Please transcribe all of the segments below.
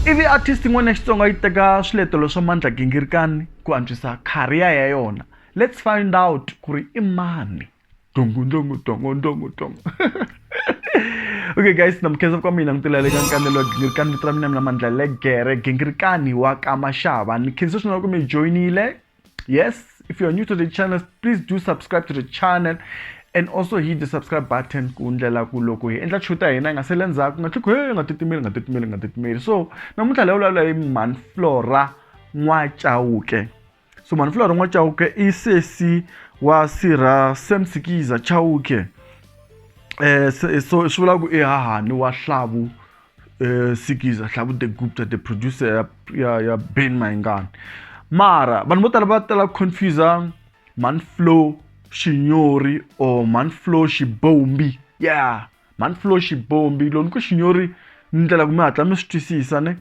Ivi artist yin'wana ya Xitsonga yi teka swiletelo swa Mandla Gingirikani ku antswisa career ya yona. Let's find out ku ri i mani. Dongo dongo dongo dongo dongo. Okay guys, na mi khensa ka mina ngitela le ka nkanelo wa Gingirikani, vito ra mina mina Mandla Legere, Gingirikani wa ka Mashava. Ni khensa swinene ku mi joinile. Yes, if you are new to the channel, please do subscribe to the channel and also hit the subscribe button ku ndlela ku loko hi endla chuta hina hi nga sele ndzhaku, nga tlhiki he nga titimeli, nga titimeli, nga titimeli. So namuntlha leyi vulavula hi Manflora N'wachauke. So Manflora N'wachauke i sesi wa sirha Sam Sikiza Chauke. So swi vula ku i hahani wa Hlavu Sikiza, Hlavu the Gupta, the producer ya Ben Mayengani. Mara vanhu vo tala va tala ku confuse Manflo Xinyori or Manflo Xibombi. Yeah, Manflo Xibombi. Loko ni ku Xinyori ni ndlela ku mi hatla mi swi twisisa ne.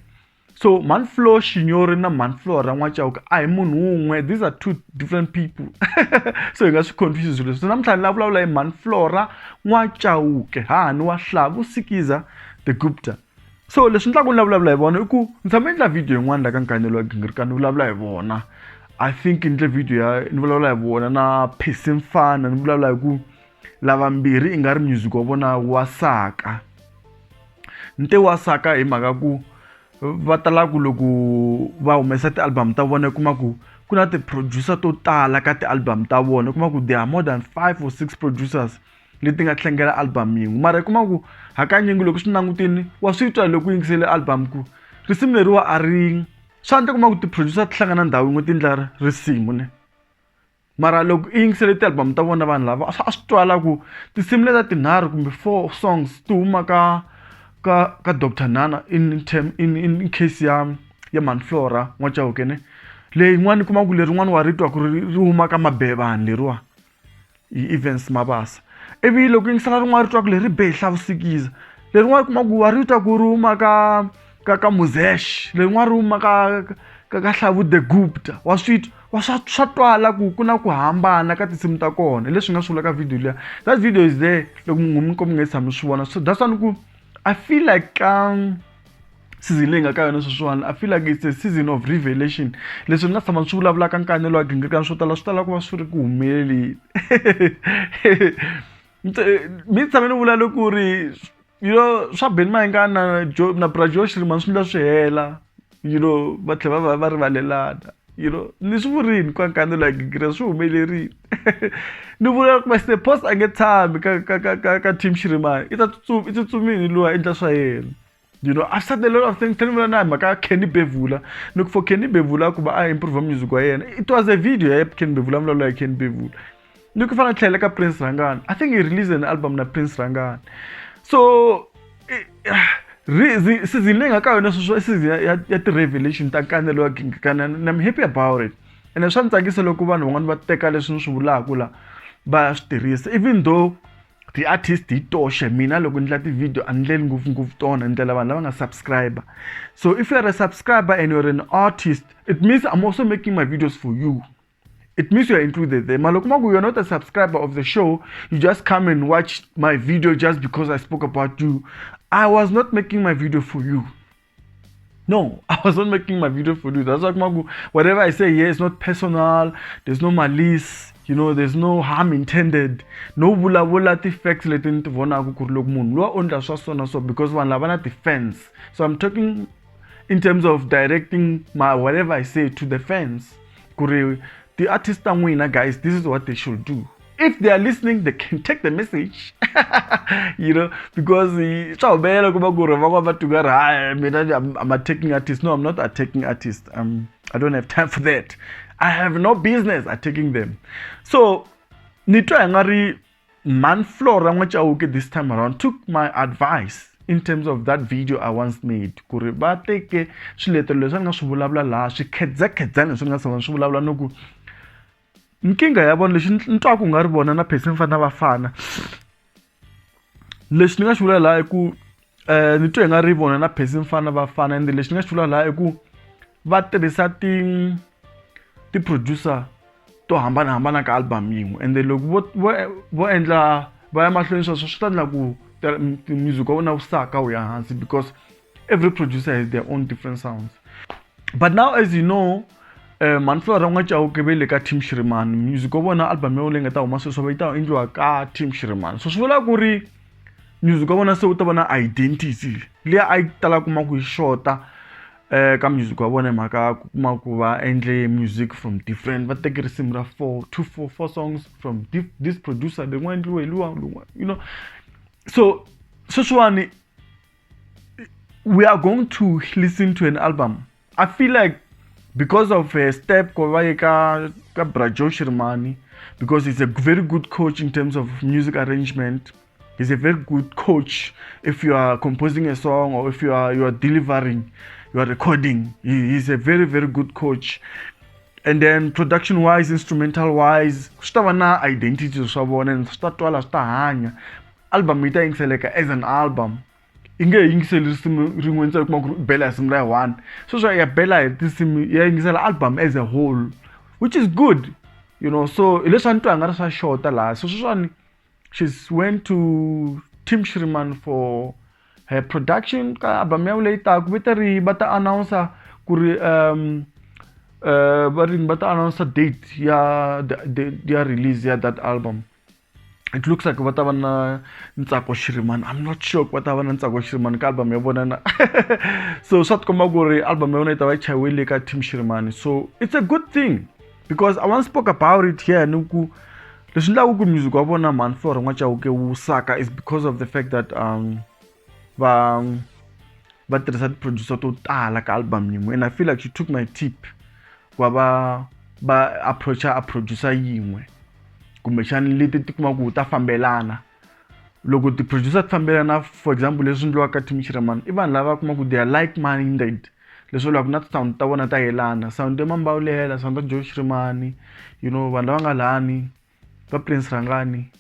So Manflo Xinyori na Manflora N'wachauke a hi munhu wun'we, these are two different people. So hi nga swi confuse swilo leswi. So namuntlha ni lava vulavula hi Manflora N'wachauke, hahani wa Hlavu Sikiza the Gupta. So leswi ni tlaka ni vulavula hi vona i ku ni tshame endla video yin'wana la ka Nkanelo wa Gingirikani ni vulavula hi vona. I think ni endle video ya ni vulavula hi vona na Percy Mfana, ni vulavula hi ku lavambirhi i nga ri music wa vona wa saka. Ni te wa saka hi mhaka ku va tala ku loko va humesa ti-album ta vona u kuma ku ku na ti-producer to tala ka ti-album ta vona, u kuma ku there are more than 5 or 6 producers leti nga tlangela album yin'we. Mara u kuma ku hakanyingi loko swi langutini wa swi twa loko u yingisele album ku risimu leriwa a ri swa endla kuma ku ti-producer ti hlangana ndhawu yin'we ti endla risimu ne. Mara loko i yingisele ti-album ta vona vanhu lava a swi twala ku tinsimu leta tinharhu kumbe 4 songs ti huma ka Doctor Nana in term in case ya Manflora N'wachauke ne. Leyin'wani u kuma ku lerin'wani wa ri twa ku ri huma ka Mabevani leriwa hi Evans Mabasa. Ivi loko yingisela rin'wana ri twa ku leri be hi Hlavu Sikiza, lerin'wana u kuma ku wa ri twa ku ri huma ka Muzesh, lerin'wana ri huma ka Hlavu the Gupta. Wa swi twa wa swa twala ku ku na ku hambana ka tinsimu ta kona, hi leswi nga swi vula ka video liya. That video is there loko munhu mi mi nga se tshama mi swi vona. So that's why ni ku I feel like season leyi nga ka yona sweswiwani, I feel like it's a season of revelation. Leswi ni nga tshama ni swi vulavula ka Nkanelo wa Gingirikani swo tala swi tala ku va swi ri ku humeleleni. Mi tshame ni vula loko ri you know swa Benny Mayengani na na Bra Joe Shirimani swi endla swi hela, you know va tlhela va va rivalelana, you know ni swi vurini ka Nkanelo wa Gingirikani swi humelerile. Ni vula ku Mr Post a nge tshami ka team Shirimani, i ta i tsutsumile luwa endla swa yena. You know, I've said a lot of things. Tell me na mhaka Kenny Bevula. Look for Kenny Bevula ku va a improve music wa yena. It was a video ya Kenny Bevula, vulavula hi Kenny Bevula. Ni ku fana tlhela ka Prince Rangani. I think he released an album na Prince Rangani. So season leyi nga ka yona sweswo i season ya ti-revelation ta Nkanelo wa Gingirikani, and I'm happy about it. Ene swa ni tsakisa loko vanhu van'wana va teka leswi ni swi vulaka la va swi tirhisa, even though ti-artist hi toxe. Mina loko ni endla ti-video a ni ndleli ngopfungopfu tona, ni ndlela vanhu lava nga subscriber. So if you are a subscriber and you're an artist, it means I'm also making my videos for you. It means you are included there. Mara loko ku you're not a subscriber of the show, you just come and watch my video just because I spoke about you. I was not making my video for you. No, I was not making my video for you. That's why whatever I say here is not personal. There's no malice, you know, there's no harm intended. No vulavula ti-facts leti ni ti vonaka ku ri loko munhu luwa o endla swa so na so, because vanhu lava na ti-fans. So I'm talking in terms of directing my whatever I say to the fans. Ku ri ti-artist ta n'wina guys, this is what they should do. If they are listening, they can take the message. You know, because swa humelela ku va ku ri van'wana va twa ri hayi mina I'm attacking artist. No, I'm not attacking artist. I don't have time for that. I have no business attacking them. So ni twa hi nga ri Manflora N'wachauke this time around took my advice in terms of that video I once made, ku ri va teke swiletelo leswi a ni nga swi vulavula laha, swikhedzakhedzani leswi ni nga tshama swi vulavula, ni ku nkingha ya vona lexi ni twaka ku nga ri vona na Percy Mfana va fana. Lexi ni nga xi vula laha i ku ni twe hi nga ri vona na Percy Mfana va fana, ende lexi ni nga xi vula laha i ku va tirhisa ti-producer to hambanahambana ka album yin'we, ende loko vo endla va ya mahlweni sweswo swi ta endla ku music wa vona wu saka wu ya hansi, because Every producer has their own different sounds. But now, as you know, Mhani Flora N'wa-Chauke ve le ka Team Shirimani. Music wa vona, album ya vona leyi nga ta huma sweswi, va yi ta endliwa ka Team Shirimani. So swi vula ku ri music wa vona se wu ta va na identity liya a yi tala kuma ku yi xota ka music wa vona, hi mhaka ku kuma ku va endle music from different, va teke risimu ra four, two, four, four songs from this producer, lerin'wana endliwe hi luwa, lowun'wana. So sweswiwani we are going to listen to an album. I feel like because of a step ku va ye ka Bra Joe Shirimani, because he's a very good coach in terms of music arrangement. He's a very good coach if you are composing a song or if you are delivering, you are recording. He's a very, very good coach. And then production wise, instrumental wise, swi ta va na identity swa vona and swi ta twala, swi ta hanya. Album yi ta yingiseleka as an album, yi nge he yingiseli risimu rin'we ntsena, kuma ku ri bela hi risimu ra one. Sweswo ya bela hi tinsimu, ya yingisela album as a whole, which is good. So hi leswi a ni twa nga ri swa xota laha. So sweswiwani she's went to Team Shiriman for her production ka album ya leyi taku. Va ta ri va ta announce ku ri va ri va ta announce date ya release ya that album. It looks like va ta va na Ntsako Shirimani. I'm not sure ku va ta va na Ntsako Shirimani ka album ya vona na. So swa tikomba ku ri album ya vona yi ta va yi chayiwile ka Team Shirimani. So it's a good thing, because I once spoke about it here, ni ku leswi endlaku ku music wa vona Mhani Flora N'wa-Chauke wu saka is because of the fact that va tirhisa ti-producer to tala ka album yin'we. And I feel like she took my tip ku va va approacha a producer yin'we, kumbexani leti ti kuma ku ta fambelana. Loko ti-producer ti fambelana, for example leswi endliwaka ka Team Shirimani, i vanhu lava kuma ku they are like minded, leswi vulaka na sound ta vona ta yelana, sound ya Mambawulela, sound ya Joe Shirimani, vanhu lava nga lani va Prince Rhangani,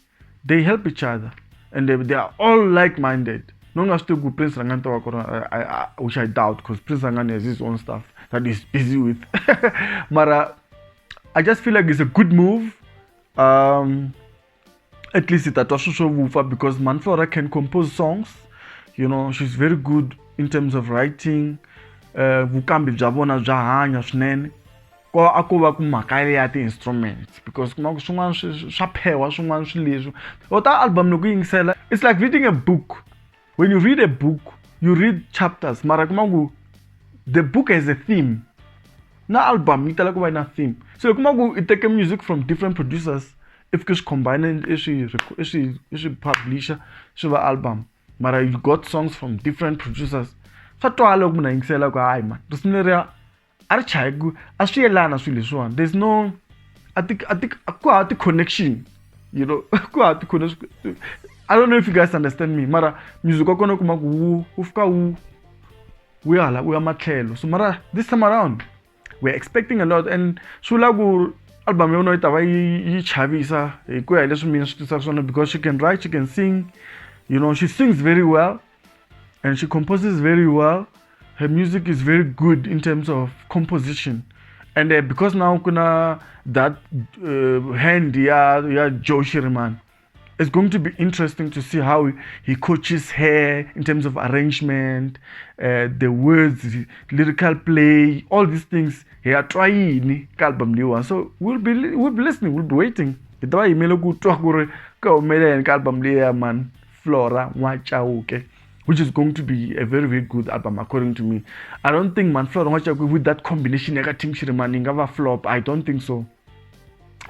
they help each other and they are all like minded. No nga swi tivi ku Prince Rhangani ta va kona, which I doubt, because Prince Rhangani has his own stuff that he's busy with. Mara I just feel like it's a good move. At least hi ta twa swilo swo vupfa, because Manflora can compose songs. She's very good in terms of writing. Vukambi bya vona bya hanya swinene. Ko a ko va ku mhaka ya ti-instruments, because kuma ku swin'wana swa phewa, swin'wana swi leswi o ta album loko yingisela, it's like reading a book. When you read a book, you read chapters, mara kuma ku the book has a theme. Na album yi tala ku va na theme. So kuma ku i teke music from different producers, if ke swi combine, i swi publisher, swi va album, mara you got songs from different producers. Swa twala loko munhu a yingisela ku hayi man, risimu leriya a ri chayi ku a swi yelana swilo leswiwani. There's no a ti ku hava ti-connection, ku hava ti-connection. I don't know if you guys understand me, mara music wa kona u kuma ku wu fika wu ya hala, wu ya matlhelo. So mara this time around we're expecting a lot, and swi vula ku album ya vona yi ta va yi chavisa hi ku ya hi leswi mina swi tisaka swona, because she can write, she can sing. She sings very well and she composes very well. Her music is very good in terms of composition. And because now kuna that hand ya Joe Shiriman, it's going to be interesting to see how he coaches her in terms of arrangement, the words, lyrical play, all these things. Hi ya twa yini ka album leyiwani. So we'll be listening, we'll be waiting. Hi ta va yimele ku twa ku ri ka humelela yini ka album leyi ya man Flora N'wa-Chauke, which is going to be a very, very good album according to me. I don't think Man Flora N'wa-Chauke with that combination ya ka Team Shirimani yi nga va flop. I don't think so.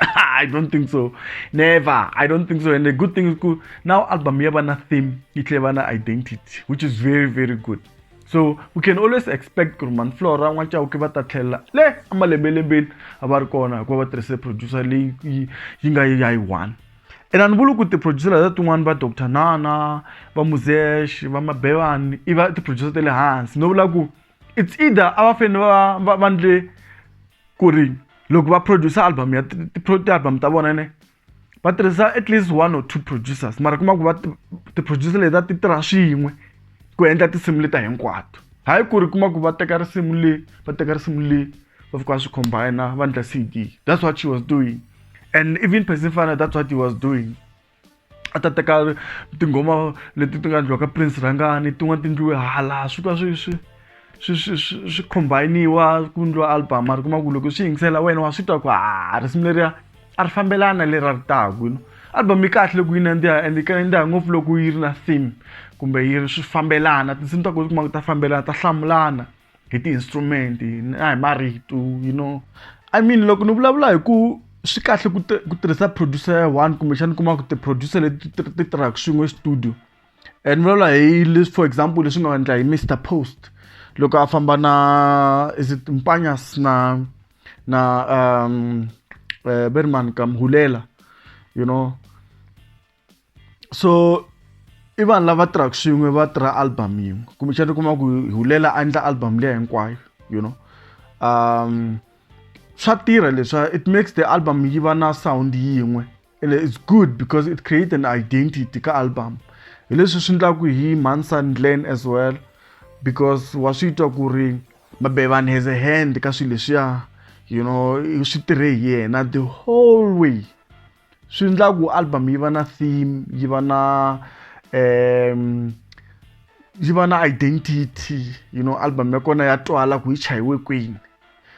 I don't think so. Never. I don't think so. And the good thing is ku now album ya va na theme, yi tlhela va na identity, which is very, very good. So we can always expect ku ri Man Flora N'wa-Chauke va ta tlhela le amalembelembeni a va ri kona, hikuva va tirhise producer leyi yi nga ya yi one. And a ni vuli ku ti-producer leta tin'wani va Dr Nana, va Muzesh, va Mabevani i va ti-producer ta le hansi. No vula ku it's either a va fanele va ndle ku ri loko va producer album ya ti-album ta vona ne, va tirhisa at least one or two producers, mara kuma ku va ti-producer leti ti tirha swin'we ku endla tinsimu leta hinkwato. Hayi ku ri kuma ku va teka risimu le, va teka risimu le, va fika va swi combine, va endla CD. That's what she was doing, and even Percy Fana, that's what he was doing. A ta teka tinghoma leti ti nga endliwa ka Prince Rhangani, tin'wani ti endliwe hala, swi ka swi swi swi swi swi swi combine-iwa ku endliwa album. Mara kuma ku loko swi yingisela wena wa swi twa ku ha risimu leriya a ri fambelani na leri a ri taku, you know. Album yi kahle loko yi nandziha and yi nandziha ngopfu loko yi ri na theme kumbe yi ri swi fambelana. Tinsimu ta kona u kuma ku ta fambelana, ta hlamulana hi ti-instrument na hi marito, you know. I mean loko ni vulavula hi ku swi kahle ku ku tirhisa producer ya one, kumbexana u kuma ku ti-producer leti ti tirhaka swin'we studio, and ni vulavula hi leswi, for example, leswi nga endla hi Mister Post loko a famba na, is it Mpanyas na Berman ka Mhulela, you know. So i vanhu lava tirhaka swin'we, va tirha album yin'we, kumbexana u kuma ku Hulela a endla album liya hinkwayo, you know. Swa tirha leswa, it makes the album yi va na sound yin'we and it's good because it create an identity ka album. Hi leswi swi endlaku hi Mansan Glen as well, because wa swi twa ku ri Mabevani has a hand ka swilo leswiya, you know, swi tirhe hi yena the whole way. Swi endla ku album yi va na theme, yi va na yi va na identity, you know. Album ya kona ya twala ku yi chayiwe kwini.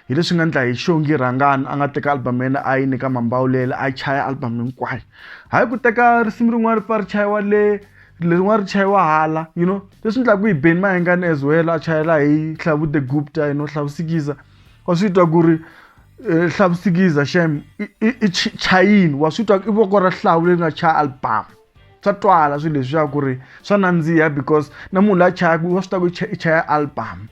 Hi leswi nga endla hi Xongi Rhangani a nga teka album ya yena a yi nyika Mambawulela, a chaya album hinkwayo, hayi ku teka risimu rin'wana ri pfa ri chayiwa le, lerin'wana ri chayiwa hala, you know. Leswi endlaka hi Benny Mayengani as well, a chayela hi Hlavu the Gupta, you know, Hlavusikiza. Wa swi twa ku ri Hlavusikiza xem i chayini, wa swi twa i voko ra Hlavu leri nga chaya album. Swa twala swilo leswiya ku ri swa nandziha, because na munhu loyi a chayaka wa swi tiva ku i chaya album,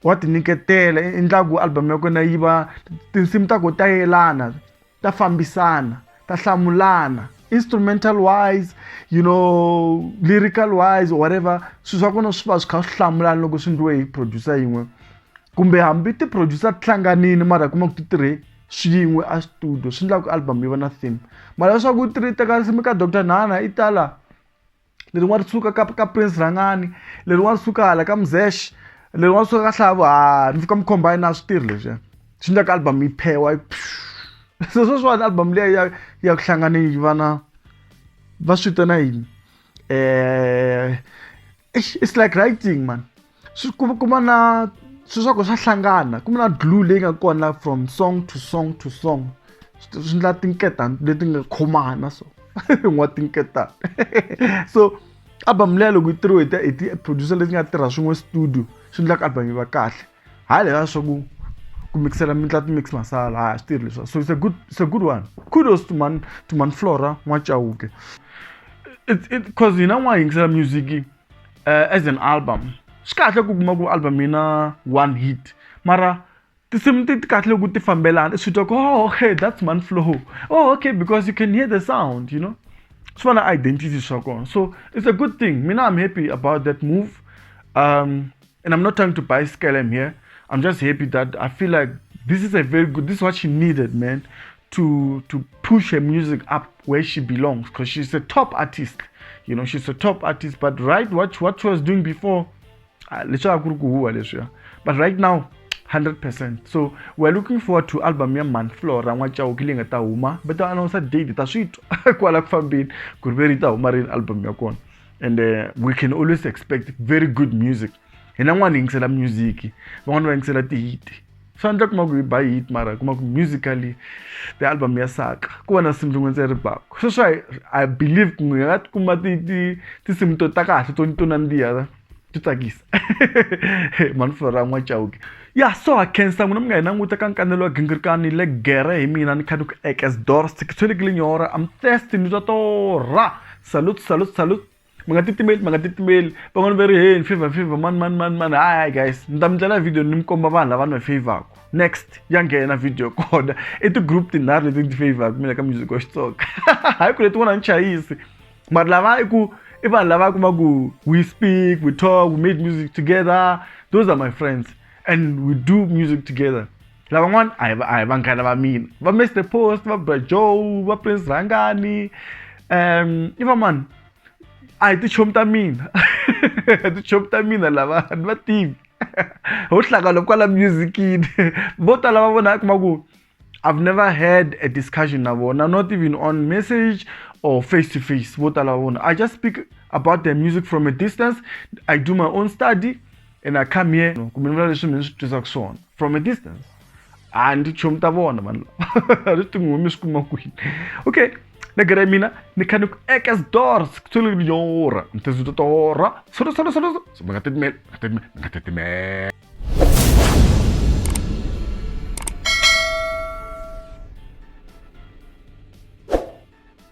wa ti nyiketela, i endla ku album ya kona yi va tinsimu ta ku ta yelana, ta fambisana, ta hlamulana instrumental wise, you know, lyrical wise, whatever. Swilo swa kona swi va swi kha swi hlamulana loko swi endliwe hi producer yin'we, kumbe hambi ti-producer ti hlanganile mara kuma ku ti tirhe swin'we a studio, swi endla ku album yi va na theme. Mara leswaku u tirhi teka risimu ka Doctor Nhana, i tala lerin'wana ri suka ka Prince Rhangani, lerin'wana ri suka hala ka Mzesh, lerin'wana ri suka ka Hlavu, ha mi fika mi combine, a swi tirhi leswiya. Swi endla ku album yi phewa. Se sweswiwani album liya ya ku hlanganeni yi va na, va swi vitana yini, it's like writing, man. Swi kuma na swilo swa ku swa hlangana, ku na glue leyi nga kona from song to song to song, swi endla tinketani leti nga khomana, so n'wa tinketani. So album liya loko yi tirhiwe hi ti-producer leti nga tirha swin'we studio, swi endla ku album yi va kahle, hayi leswiya swa ku mixela mi endla ti-mix masala, hayi, swi tirhi leswiya. So it's a good one. Kudos to man Flora N'waChauke. It cause hina n'wa yingisela music as an album. Swi kahle ku kuma ku album yi na one hit, mara tinsimu ti kahle loko ti fambelana, swi twa ku, oh okay, that's Man Flow, oh okay, because you can hear the sound, you know, swi va na identity swa kona. So it's a good thing. Mina, I'm happy about that move, and I'm not trying to buy Skelem here. I'm just happy that I feel like this is a very good, this is what she needed, man, to push her music up where she belongs, because she's a top artist, you know. She's a top artist, but right, what she was doing before, leswi a ku ri ku huwa leswiya, but right now 100%. So we're looking forward to album ya Man Flora N'waChauke leyi nga ta huma. Va ta announce date, ta swi twa kwala ku fambeni ku ri ve ri ta huma rini album ya kona, and we can always expect very good music. Hina n'wana yingisela music, van'wana va yingisela ti-hit, swa endla kuma ku yi ba hit, mara kuma ku musically the album ya saka, ku va na nsimu rin'we ntsena ri baku. Sweswo I believe ku nga kuma tinsimu to ta kahle to nandziha, ti tsakisa. Man Flora N'waChauke ya. So ha khensa n'wina mi nga hi languta ka nkanelo wa Gingirikani le gere hi mina ni kha ni ku ekes dors tshikitshwelekile nyora. I'm thirsty, ni twa torha. Salute, salute, salute. Mi nga titimeli, mi nga titimeli. Van'wani va ri hey, ni favor favor man man man man. Hayi guys, ni ta mi ndlela video ni mi komba vanhu lava ni va favorku. Next ya nghena video kona i ti-group tinharhu leti ni ti favorku mina ka music wa Xitsonga, hayi ku letin'wana ni chayisi, mara lava i ku i vanhu lava kuma ku we speak, we talk, we made music together. Those are my friends and we do music together. Lavan'wana a hi vanghana va mina, va Mr Post, va Bra Joe, va Prince Rhangani, i va mani, a hi tichomi ta mina, tichomi ta mina lava ni va tivi, ho hlangana kwala musicini. Vo tala va vona kuma ku I've never had a discussion na vona, not even on message or face to face. Vo tala vona, I just speak about their music from a distance. I do my own study and I come here kumbe ni vula leswi mina swi twisaka swona from a distance. A ni tichomi ta vona vanhu lava, a swi tin'we mi swi kuma kwini. Okay, negere mina ni kha ni ku ekes doors tora mtezutotora solo solo solo, mi nga titimeli, mi nga titimeli, mi nga titimeli.